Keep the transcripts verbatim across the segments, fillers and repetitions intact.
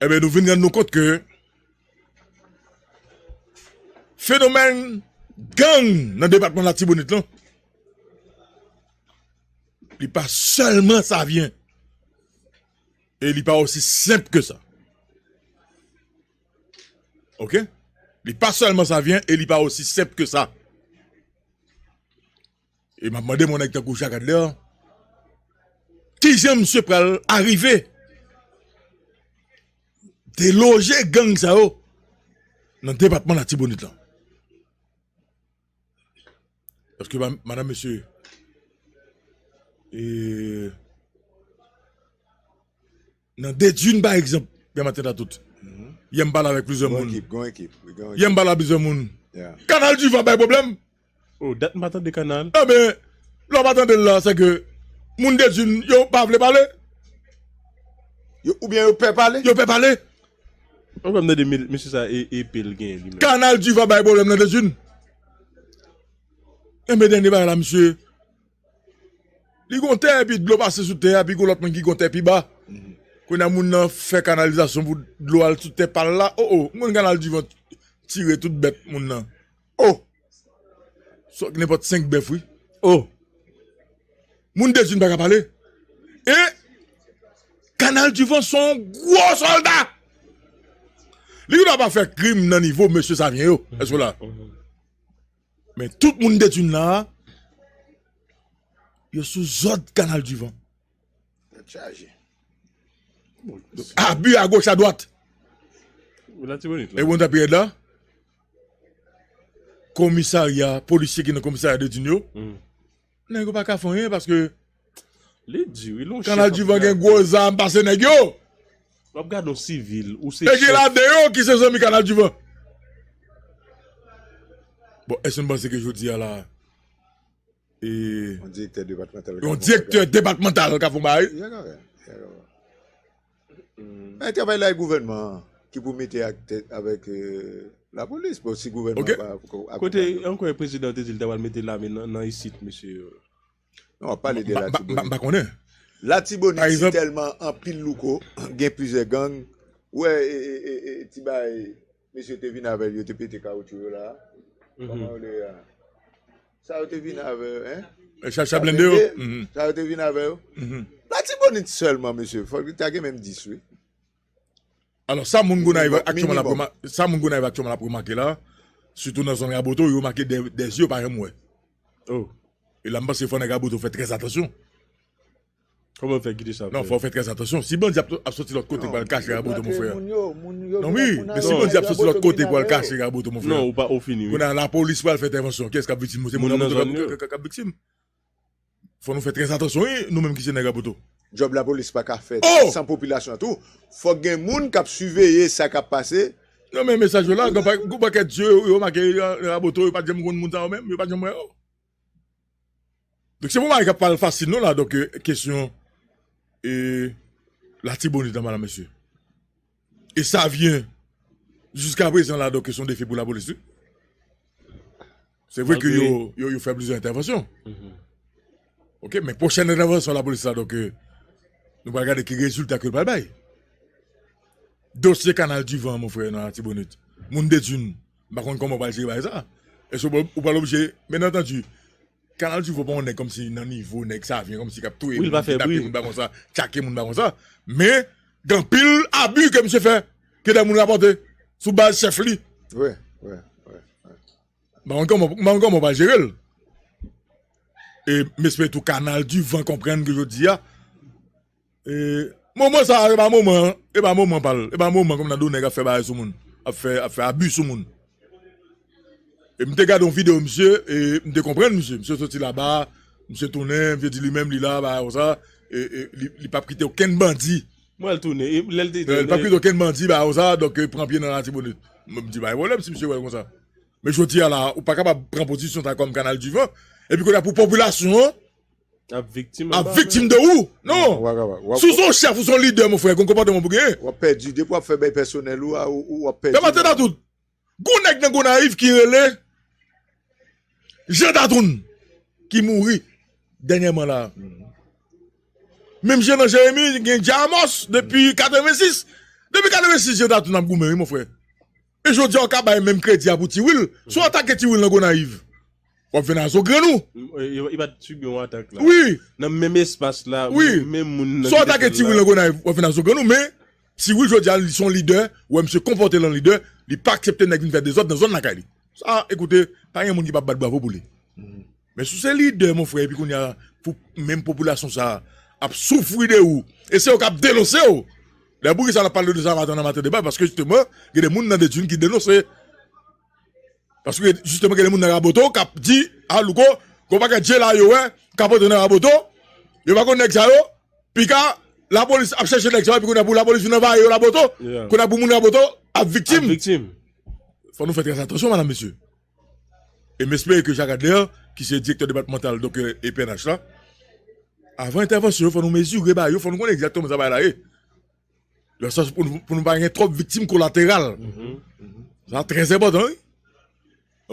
Ebyen, nou vin rann nou kont ke fenomèn gang nan depatman Latibonit lan, li pa sèlman Savyen. E li pa osi senp ke sa. Oke? Li pa sèlman Savyen e li pa osi senp ke sa. E m ap mande mon nèg tankou Jacques Adler, kijan misye pral arive deloje gang sa yo nan depatman Latibonit lan? Paske ma- madanm, mesye, e, nan Dedin, pa egzanp, yè maten la tout. Yè m pale avèk plizyè moun. Yè m pale a plizyè moun. Kanal Divan bay pwoblèm. Oh, dat m pa tande kanal. Ebyen, lè w pa tande l la, se ke moun Dedin, yo pa vle pale. Yo, oubyen yo pè pale? Yo pè pale. Ou pa m tande me- mesye sa e, e pe l genyen li menm. Kanal Divan bay pwoblèm nan Dedin. Ebyen, dènye bagay la, misye, li gon tè, epi dlo pase sou tè a, epi gon lòt moun ki gon tè pi ba. Kounye a, moun nan fè kanalizasyon pou dlo al sou tè pa l la. Oh, oh, m konn Kanal Divan tire tout bèt moun nan. Oh! Sòt nenpòt senk bèf, wi. Oh! Moun Dedin pa ka pale. E Kanal Divan se yon gwo sòlda. Li gendwa pa fè krim nan nivo mesye Savyen yo. Èske w la? Men tout moun Dedin la, yo sou zòd Kanal Divan. Tèt chaje. Abi agoch adwat. Latibonit la. E bon, ta pi rèd la. Komisarya, polisye ki nan komisarya Dedin yo. Nèg yo pa ka fè anyen paske li di, wi, l on chèf Kanal Divan gen gwo zam pase nèg yo. W ap gade yon sivil, ou se chèf. E gen ladan yo ki se zanmi Kanal Divan. Bon, èske n panse ke jodi a la, e, yon direktè depatmantal, yon direktè depatmantal ka fè yon bagay? Men travay la e gouvènman an ki pou mete ak tèt avèk, e, lapolis. Bon, si gouvènman an pa akonpanye. Kote ankò prezidan te di l ta pral mete lame nan, nan isit, mesye? Non, w ap pale de Latibonit. M pa konnen. Latibonit si tèlman anpil louko, gen plizyè gang. Ou wè, e, e, e, e, ti bagay, mesye te vin avè l, yo te pete kawotchou yo la. Kòman yo rele a? Sa yo te vin avè, en? E cha, cha blende yo? Sa yo te vin avè yo? Latibonit sèlman, mesye, fòk li ta gen menm dis, wi. Alò, sa moun Gonayiv aktyèlman l ap remake la, sitou nan zòn Raboto, yo make de, de zye yo pa janm wè. Oh. E la, m panse fò nèg Raboto fè trè atansyon. Kòman fè kite sa? Non, fò w fè trè atansyon. Si bandi ap, ap soti lòt kote pral kache Raboto, mon frè. Non, wi, men si bandi ap soti lòt kote pral kache Raboto, mon frè. Non, ou pa, ou fini, wi. Kounye a, lapolis pral fè entèvansyon. Kiyès k ap viktim? Se moun Raboto k ap, k ap, k ap viktim. Fò nou fè trè atansyon, wi, nou menm ki se nèg Raboto. Djòb lapolis pa ka fèt san popilasyon an tou. Fòk gen moun k ap siveye sa k ap pase. Non, men mesaj yo la, gen pa, gen pakèt zye yo make Raboto, yo pa t janm konn moun sa yo menm, yo pa t janm wè yo. Donk, se pou bagay k ap pale fasil, non, la, donk, e, kesyon, e, Latibonit la, madanm, mesye. E Savyen, jiska prezan la, donk, se yon defi pou lapolis, wi. Se vre ke yo, yo, yo fè plizyè entèvansyon. Oke, men pwochèn entèvansyon lapolis la, donk, e, nou pral gade ki rezilta ke l pral bay. Dosye Kanal Divan, mon frè, nan Latibonit. Moun Dedin, m pa konn kòman w pral jere bagay sa. Èske w pral, ou pral oblije, byen antandi, Kanal Divan pa yon nèg kòmsi nan nivo nèg Savyen, kòmsi k ap touye moun, kidnape moun, pa konsa, tchake moun, pa konsa. Men, gen anpil abi ke misye fè, ke de moun rapòte sou baz chèf li. Wi, wi, wi, wi. M pa konn kòman, m pa konn kòman w pral jere l. E m espere tou Kanal Divan konprann ke jodi a, e, moman sa a, e pa moman, e pa moman pa l, e pa moman kòm nan do nèg ap fè bagay sou moun, ap fè, ap fè abi sou moun. E m te gade yon videyo misye, e m te konprann misye. Misye soti laba, misye tounen, misye di li menm li la, bagay konsa, e, e li, li p ap kite okenn bandi. Mwen l tounen, e lè l te, e, li p ap kite okenn bandi, bagay konsa, donk, e, pran pye nan Latibonit. Mwen m di, pa gen pwoblèm si misye wè l konsa. Men jodi a la, ou pa kapab pran pozisyon sa kòm Kanal Divan, epi kounye a pou popilasyon an, ap viktim, ap viktim de ou. Non. Si w se yon chèf, ou se yon lidè, mon frè, gon konpòtman pou genyen. W ap pèdi, depi w ap fè bagay pèsonèl ou a, ou, ou w ap pèdi. Fè maten nan tout. Gon nèg nan Gonayiv ki rele Jean Datoun, ki mouri dènyèman la. Menm jan nan Jeremi, gen Dja Amòs depi katrevensis. Depi katrevensis jan ta tou n ap goumen, wi, mon frè. E jodi a, w ka bay menm kredi a pou Ti Will. Si w atake Ti Will nan Gonayiv, w ap vin a zo grenn ou. M- e- e- E pa t sibi yon atak la. Wi. Nan menm espas la, wi, menm moun nan. Si w atake Ti Will nan Gonayiv, w ap vin a zo grenn ou, men Ti Will jodi a, li se yon lidè, ou wè misye konpòte l an lidè, li pa aksepte nèg vin fè dezòd nan zòn lakay li. Sa, ekoute, pa gen moun ki p ap bat bravo pou li. Men si w se lidè, mon frè, epi kounye a, pou menm popilasyon sa a ap soufri de ou, e se yo k ap denonse w. Lè poukisa n ap pale de sa maten nan Maten Deba, paske jisteman, gen de moun nan Dedune ki denonse. Paske jisteman, gen de moun nan Raboto k ap di, a, Louko, gon pakèt je la yo wè, k ap antre nan Raboto, yo pa konn nèg sa yo, pika, lapolis ap chèche nèg sa yo, epi kounye a pou lapolis vin anvayi yo Raboto, kounye a pou moun Raboto ap viktim. Ap viktim. Fò nou fè trè atansyon, madam, mesye. E m espere ke Jacques Adler, ki se direktè depatmantal, donk, e, E P N H la, avan entèvansyon yo, fò nou mezire ba yo, fò nou konnen egzakteman sa bagay la ye. Nan sans pou nou, pou nou pa gen twòp viktim kolateral. Sa trè enpòtan, wi.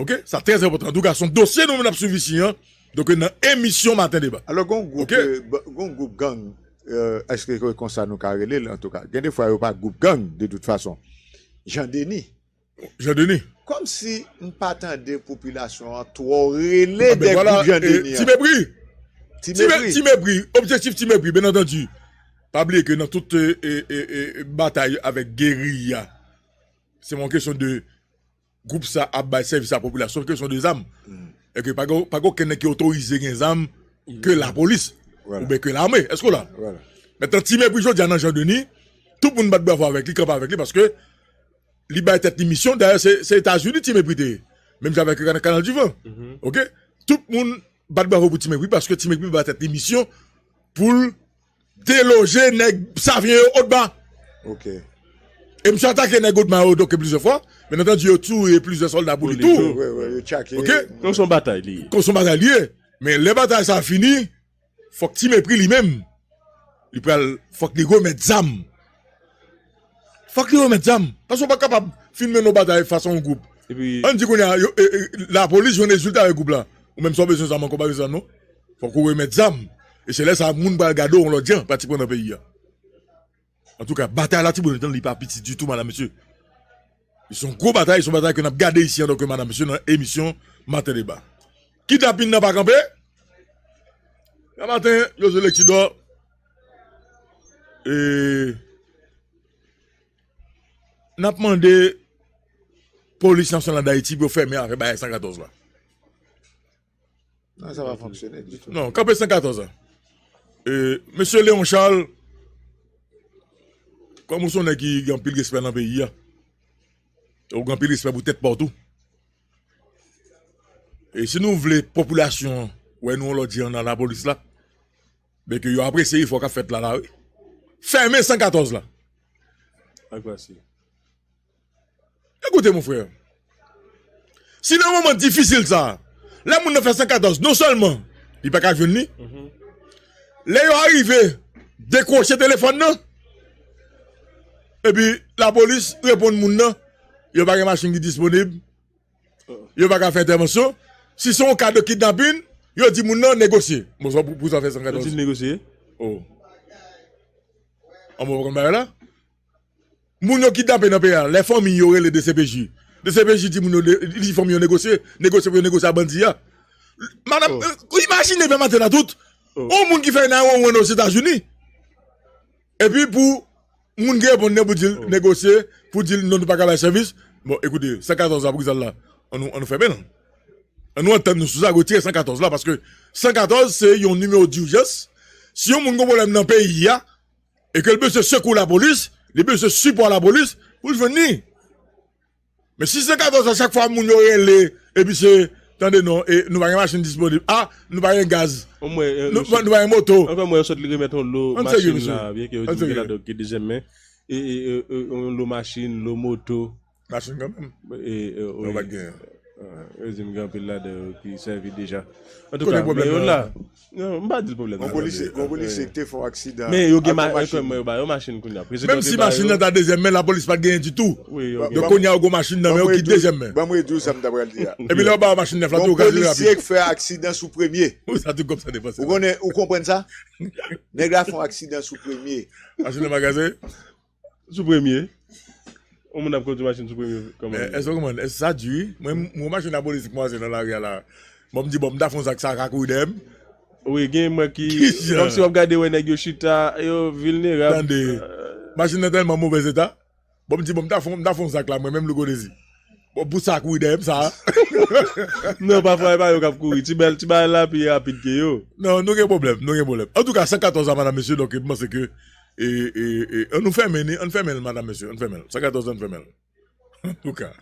Oke? Sa trè enpòtan. Antouka, se yon dosye nou menm n ap swiv isi an. Donk, nan emisyon Maten Deba. Alò, gon gwoup, oke, e, ba- gon gwoup gang, e, èske se konsa nou ka rele l, antouka? Gen de fwa, yo pa gwoup gang, de tout fason. Jan Deni. Jan Deni. Kòmsi m pa tande popilasyon an twò rele de gwoup Jan Deni an. Ti Mepri. Ti Mepri. Ti Mepri. Objektif Ti Mepri, byen antandi. Pa bliye ke nan tout, e, e, e, e, batay avèk geriya, se yon kesyon de gwoup sa ap bay sèvis a popilasyon, kesyon de zam. E ke pa gen, pa gen okenn nèg ki otorize gen zam ke lapolis oubyen ke lame. Èske w la? Mentnan, Ti Mepri jodi a nan Jan Deni, tout moun bat bravo avèk li, kanpe avèk li, paske li bay tèt li misyon. Dayè, se, se Etazini Ti Mepri te ye. Menm jan avèk Kanal, Kanal Divan. Oke? Tout moun bat bravo pou Ti Mepri paske Ti Mepri bay tèt li misyon pou l deloje nèg Savyen yo Odma. Oke. E misye atake nèg Odma yo, donk, plizyè fwa. Byen antandi, yo touye plizyè sòlda pou li tou. Wi, wi, yo tchake. Oke? Donk, se yon batay li ye. Donk, se yon batay li ye. Men lè batay sa a fini, fòk Ti Mepri li menm, li pral, fòk li remèt zam. Fòk li remèt zam. Paske w pa kapab fin mennen yon batay fas a yon gwoup. Epi ann di kounye a, yo, e, e, lapolis jwenn rezilta avèk gwoup la. Ou menm sa w bezwen zam ankò, pa bezwen zam non. Fòk ou remèt zam. E se lè sa a moun pral gade w yon lòt jan, pratikman nan peyi a. Antouka, batay Latibonit lan, li pa piti ditou, madam, mesye. Li se yon gwo batay, se yon batay ke n ap gade isi an, donk, madam, mesye, nan emisyon Maten Deba. Kidnapin nan pa kanpe. Yon maten, José Lexidor, e, n ap mande Polis Nasyonal Dayiti pou yo fèmen afè bagay san katòz la. Non, sa pa fonksyone ditou. Non, kanpe san katòz la. E, mesye Léon Charles, kòm ou se yon nèg ki gen anpil respè nan peyi a, ou gen anpil respè pou tèt pa w tou. E si nou vle popilasyon an wè nou yon lòt jan nan lapolis la, ben ke yo apresye efò k ap fèt la, la, wi. Fèmen san katòz la. Ak pase. Ekoute, mon frè. Si nan moman difisil sa a, lè moun nan fè san katòz, non sèlman li pa ka jwenn li, lè yo arive dekwoche telefòn nan, epi lapolis reponn moun nan, yo pa gen machin ki disponib, yo pa ka fè entèvansyon. Si se yon ka de kidnapin, yo di moun nan negosye. Bon, sa pou, pou sa fè san katòz. Yo di negosye? Oh. An bon, konn bagay la? Moun yo kidnape nan peyi a, lè fanmi yo rele D C P J. D C P J di moun yo, de- li di fanmi yo negosye, negosye pou yo negosye a bandi a. Madam, oh, euh, imajine byen maten la tout. Oh. Yon moun ki fè nine one one Ozetazini. Epi pou moun ki reponn nan pou di l, oh, negosye, pou di l non, nou pa ka bay sèvis. Bon, ekoute, san katòz la pou ki sa l la? An nou, an nou fèmen l. An nou antann nou sou sa, retire san katòz la, paske san katòz se yon nimewo dijans. Si yon moun gen pwoblèm nan peyi a, e ke l bezwen sekou lapolis, li bezwen sipò lapolis pou l jwenn li. Men si san katòz la, chak fwa moun yo rele, epi se, tande non, e nou pa gen machin disponib. A, nou pa gen gaz. Nou, nou pa gen moto. Ankò mwen, yo sot li remèt yon lo machin la, byen ke yo di l gen ladan ki dezyèm men. E, e, e, e, yon lo machin, lo moto. Machin kanmenm. E, e, wi. Yo pa t genyen. Ah, yo di m gen anpil ladan yo ki sèvi deja. Antouka, men yo la. Non, m pa di l pwoblèm nan. Gon polisye, gon polisye ki te fè yon aksidan. Men yo gen machin, yo ba yo machin kounye a. Menm si machin nan ta dezyèm men, lapolis pa t genyen ditou. Wi, yo gen. Donk kounye a yo gon machin nan men yo ki dezyèm men. Ban m redi w sa m ta pral di a. Epi lè yo ba yo machin nèf la tou, yo kraze rapid. Gon polisye ki fè aksidan sou premye. Wi, sa tou kòb sa depanse. Ou konnen, ou konprann sa? Nèg la fè yon aksidan sou premye. Machin nan pa kraze? Sou premye. Yon moun ap kondui machin sou premye kòman? Èske w konprann? Èske sa di wi? Mwen, m wè machin lapolis ki pase nan lari a la. Bon, m di, bon, m ta fè yon zak sa ka kouri dèyè m. Wi, gen mwen ki. Kòmsi w ap gade wè nèg yo chita, yo vilnerab. Tande. Machin nan tèlman movèz eta. Bon, m di, bon, m ta fè, m ta fè yon zak la, mwen menm Louko Dezi. Bon, pou sa kouri dèyè m sa. Non, pafwa, e pa yo k ap kouri. Ti bèl, ti bagay la pi rapid ke yo. Non, nou gen pwoblèm, nou gen pwoblèm. Antouka, san katòz la, madam, mesye, donk, m panse ke, e, e, e, ann nou fèmen li, ann fèmen l, madam, mesye, ann fèmen l. San katòz, ann fèmen l. Antouka.